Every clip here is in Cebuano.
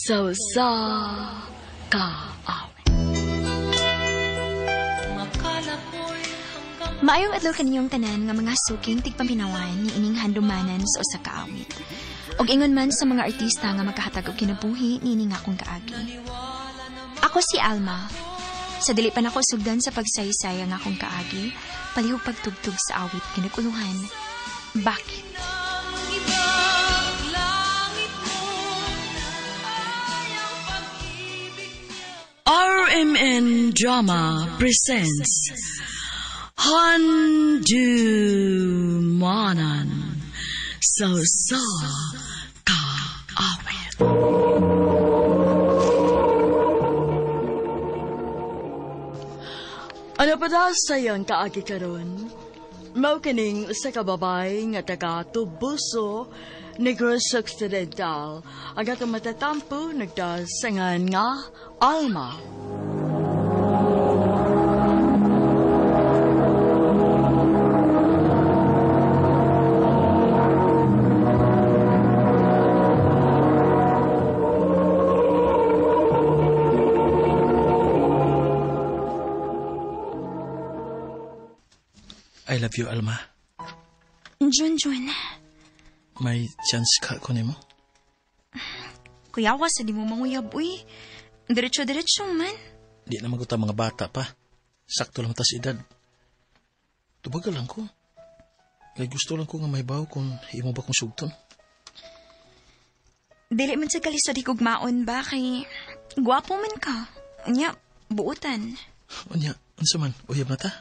Sa usa ka awit. Maayong adlaw kaninyong tanan nga mga suking tigpaminawan ni ining handumanan sa usa ka awit. Og ingon man sa mga artista nga magkahatag og kinabuhi niini nga akong kaagi. Ako si Alma. Sa dili pa nako sugdan sa pagsaysay ang akong kaagi, palihog pagtugtog sa awit kinaguluhan. Bakit? RMN Drama presents Handumanan sa usa ka awit. Ano pa daw sayang kaagi karon? Mao kining usa ka babay nga taga Tubuso, Negros Occidental. Ang atong matatampo nagdasangan nga Alma. I love you, Alma. Junjun. May chance ka ko nimo? Kuyawa sa di mo manguyab, uy. Diretso-diretso man. Di na maguta mga bata pa. Sakto lang tas edad. Tubagal lang ko. Kay gusto lang ko nga mahibaw kung imo ba kong sugton. Dili man sa kalisod higugmaon ba kay gwapo man ka. Unya, buutan. Unya, unsa man, uyab na ta?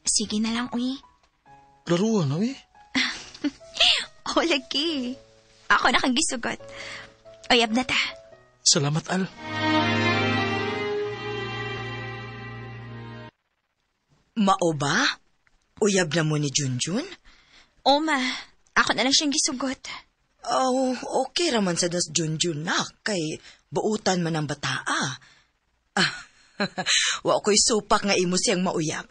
Sige na lang, uy. Laruan, uy. O, lagi. Ako na kang gisugot. Uyab na ta. Salamat, Al. Mao ba? Uyab na mo ni Junjun? O, ma. Ako na lang siyang gisugot. Oh, okay raman sa das Junjun na. Kay buutan man ang bataa. Ah, wa ko'y supak nga imo siyang mauyab.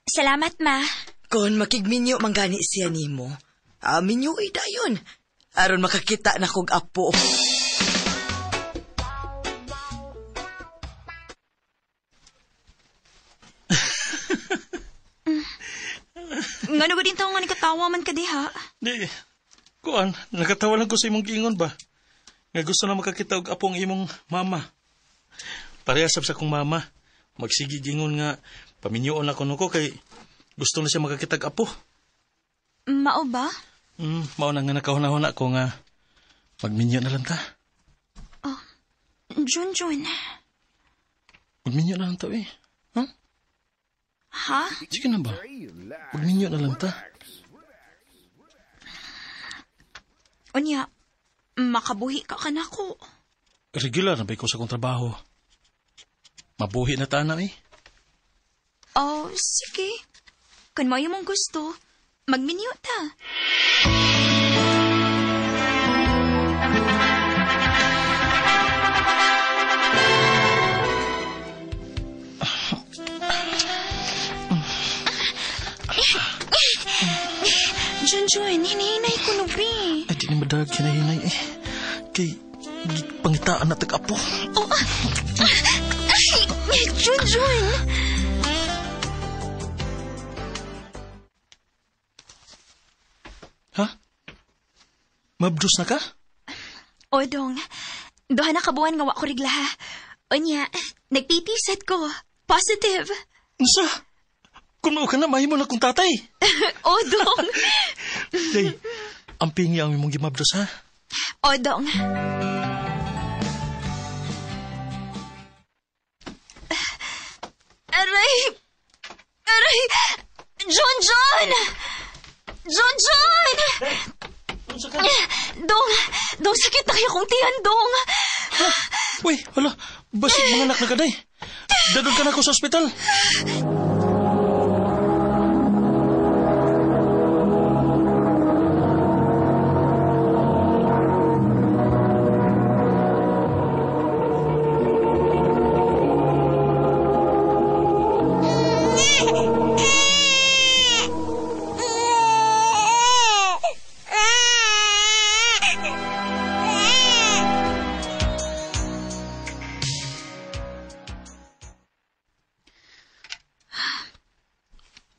Salamat, ma. Kung makigminyo manggani siya nimo, minyo ay dayon. Aron makakita na kog apo. Ngano ko din taong nga nagkatawa man ka diha? Di, kuan, nakatawa lang ko sa imong giingon ba? Nga gusto na makakita og apo ang imong mama. Parehas sab sa kong mama. Magsigi gingon nga paminyoon ako nuko kay gusto na siya makakitag apo. Mao ba? Mao na nga nakahuna-huna ko nga magminyo na lang ta. Oh, Junjun. Magminyo na lang ta eh. Huh? Ha? Sige na ba? Magminyo na lang ta. Unya, makabuhi ka kanako. Regular na ba ikaw sa kong trabaho? Mabuhi na ta na eh. Oh, sige. Kung mo yung mong gusto, magminyo ta. Junjun, hinihinay ko nubi. Ay, di na madag hinahinay eh. Kay, pangitaan na tag-apo. Oh, ay, Junjun! Ha? Mabdus na ka? O, dong. Duha na kabuan nga wa ko rigla. Unya, nagtitisad ko. Positive. Unsa? Kung mao ka na, mahimo na kong tatay. O, dong. Day, ang pingi ang imong gimabdos, ha? O, dong. Aray! Aray! John John! John John! Dong! Dong, sakit na kayo kong tiyan, Dong! Uy, hala! Basig mga anak na kaday! Dadon ka na ako sa ospital!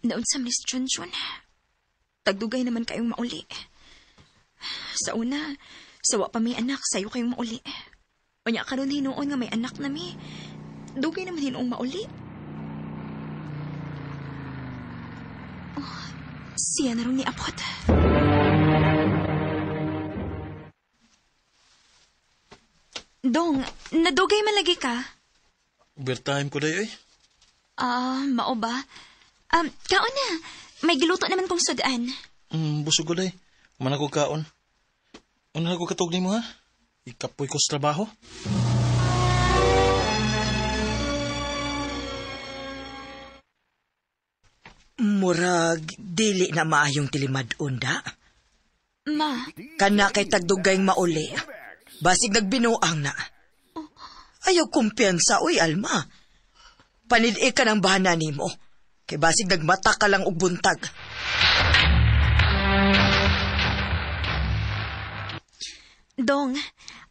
Naunsa man ni si Junjun. Tagdugay naman kayong mauli. Sa una, sawa pa may anak, sayo kayong mauli. Unya karon hinuon nga may anak na mi. Dugay naman hinuong mauli. Oh, siya na rin ni Apot. Dong, nadugay malagi ka? Overtime ko day, eh. Ah, mao ba? Kaon na. May giluto naman kong sudan. Busog ko day. Man ako kaon. Ano na ako katog nimo ha? Ikapoy ko sa trabaho. Murag, dili na maayong tilimad-on, da. Ma. Kana kay tagdugay mauli. Basig nagbinuang na. Ayaw kumpiyansa, uy, Alma. Panid-i ka ng bahana nimo. Kay basig nagmata ka lang og buntag. Dong,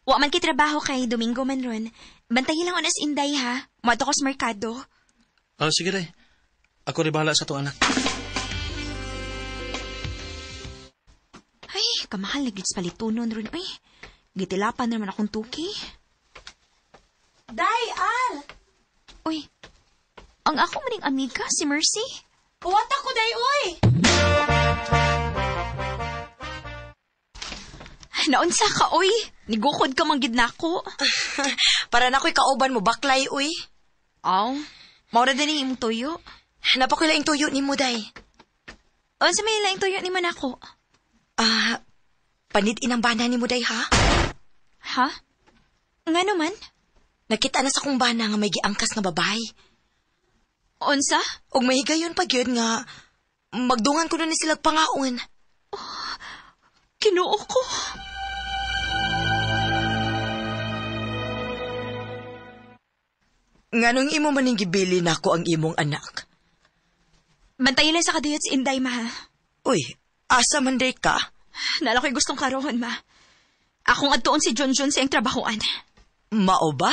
wa man kay trabaho kay Domingo man ron. Bantayi lang onas Inday ha. Moadto ko sa merkado. Ah, sige day. Ako rin bahala sa itong anak. Ay, kamahal na gid sa palitunon ron, uy. Gitilapan naman akong tuki. Day, Al! Uy, ang ako maning amiga, si Mercy. Puwat ako, day, uy! Naunsa ka, uy! Nigukod ka manggid nako. Para na ako'y kauban mo, baklay, uy. Aw, maura din yung imong tuyo. Napakoy laing tuyo ni mo, day. Unsa may laing tuyo ni man ako? Ah, panid inang bana ni mo, day, ha? Ha? Nga naman? Nakita na sa kong bana nga may giangkas nga babae. Unsa? Og may higayon pa gyud nga magdungan ko na ni silag pangaon. Oh, Kinuo ko. Nganong imo maning gibili nako ang imong anak? Bantayin lang sa kadiyot si Inday, ma. Uy, asa man day ka? Nala ko'y gustong karoon, ma. Akong adtuon si Junjun sa iyang trabahoan. Mao ba?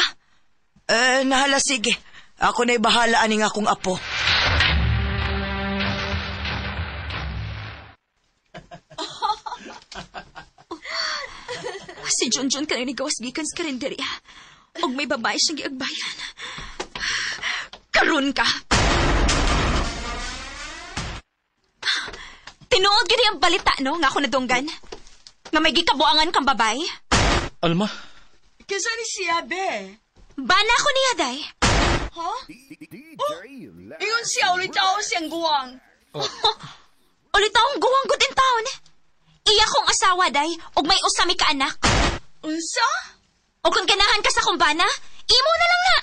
Eh, nahala sige. Ako na'y bahala aning akong apo. Si Junjun ka rin gawas gikan sa karinderya. Og may babae siyang giagbayan. Karon ka! Tinuod gini ang balita, no? Nga ako nadunggan. Nga may gikabuangan kang babae. Alma? Kinsa ni siya, be? Bana ko niya, day. Ha? Oh, ingon siya, ulit ako siyang guwang. Oh. Ulit akong guwang good in town. Iya kong asawa, day, ug may usami ka anak. Unsa? O kung ganahan ka sa kumbana, imo na lang na.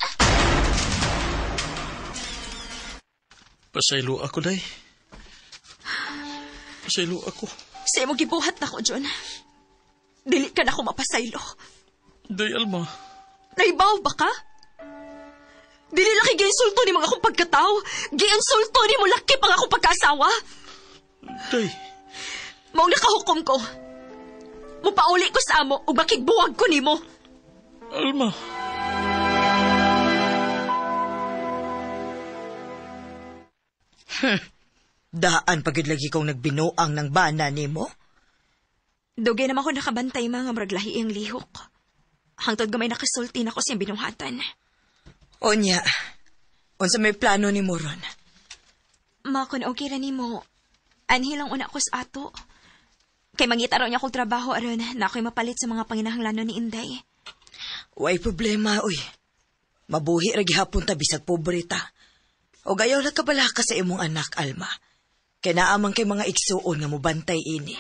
Pasaylo ako, day. Pasaylo ako. Sa imong gibuhat na ko, John. Dili ka na ako mapasaylo. Day, Alma. Naibaw ba ka? Dili lang kay giinsulto ni mga akong pagkatao. Giinsulto ni mo laki pang akong pagkaasawa. Day. Maong nakahukom ko. Mupauli ko sa amo ug makigbuwag ko nimo. Alma. Daan pagid lagi kong nagbinuang ng bana nimo. Dugay naman ko nakabantay mga muraglahi ang lihok. Hangtod gamay nakasulti na ko siyang binuhatan. Onya, unsa may plano ni mo ron? Ma, kung okay ra nimo, anhi lang una ko sa ato. Kay mangita raw niya akong trabaho aron na ako'y mapalit sa mga panginahanglanon ni Inday. Way problema, uy. Mabuhi ra gihapon ta bisag pobre ta. O gayaw lang kabalaka sa imong anak, Alma. Kay naamang kay mga igsuon nga mobantay ini.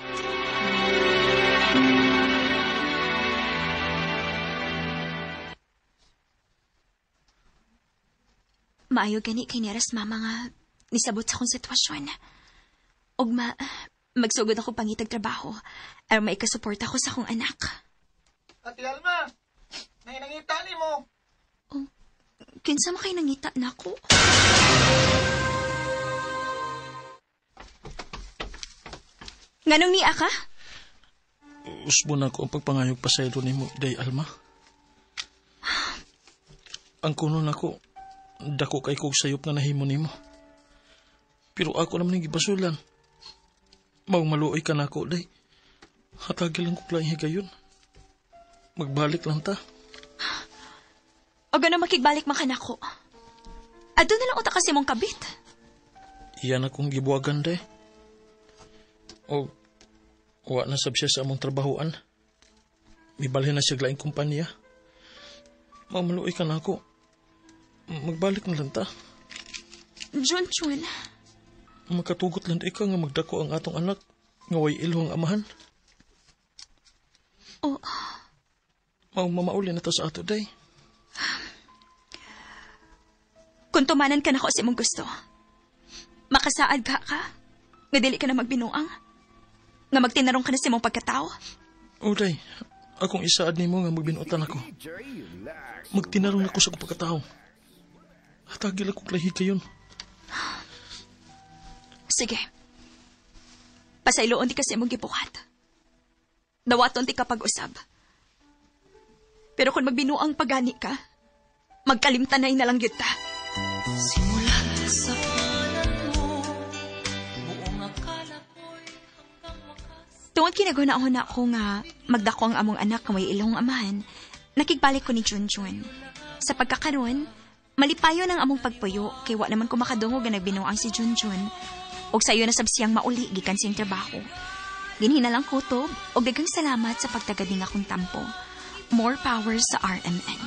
Maayo gani kay Neras mama nga nisabot sa akong sitwasyon. Ug ma, magsugod ako pangitag trabaho aron maikasuporta ko sa akong anak. Ate Alma, may nangita ni mo. Oh, kinsa man kay nangita nako? Nganong niya ka? Usbo na ko ang pagpangayog pasaylo nimo, Day Alma. Ang kuno nako, dako kay kog sayop nga nahimo nimo. Pero ako naman ang gibasulan. Maong maluoy ka nako, day. Hatagi lang ko laing higayon. Magbalik lang ta. O gano'n makigbalik man ka nako. Adto na lang uta kasi mong kabit. Iyan akong gibuwagan, day. O, wa na sab siya sa among trabahoan. Mibalhin na siya laing kumpanya. Maong maluoy ka nako. Magbalik na lang ta. Junjun, Makatugot lang di ka nga magdako ang atong anak nga way ilhong amahan. Oh. Maong mamauli na to sa ato, day. Kung tumanan ka nako sa imong gusto, makasaad ka ka, nga dili ka na magbinuang, nga magtinarong ka na sa imong pagkatao. O, day. Akong isaad nimo nga magbinuotan ako. Magtinarong ako sa akong pagkatao. Hatagil ako lahi kayon. Sige. Pasayloon di ka sa imong gibuhat. Dawaton ti ka pag-usab. Pero kung magbinuang pagani ka, magkalimtanay na lang gyud ta. Simula sa kanan mo, buong akala ko'y hanggang wakas. Tungod kinaguna-una ko nga magdako ang among anak nga may ilong amahan, nakigbalik ko ni Junjun. Sa pagkakaron, malipayon ang among pagpuyo kay wa naman ko makadungog nga nagbinuang si Junjun. Og sayo na sab siyang mauli gikan siyang trabaho. Ginhinalang kutob og daghang salamat sa pagtagad ning akong tampo. More power sa RMN.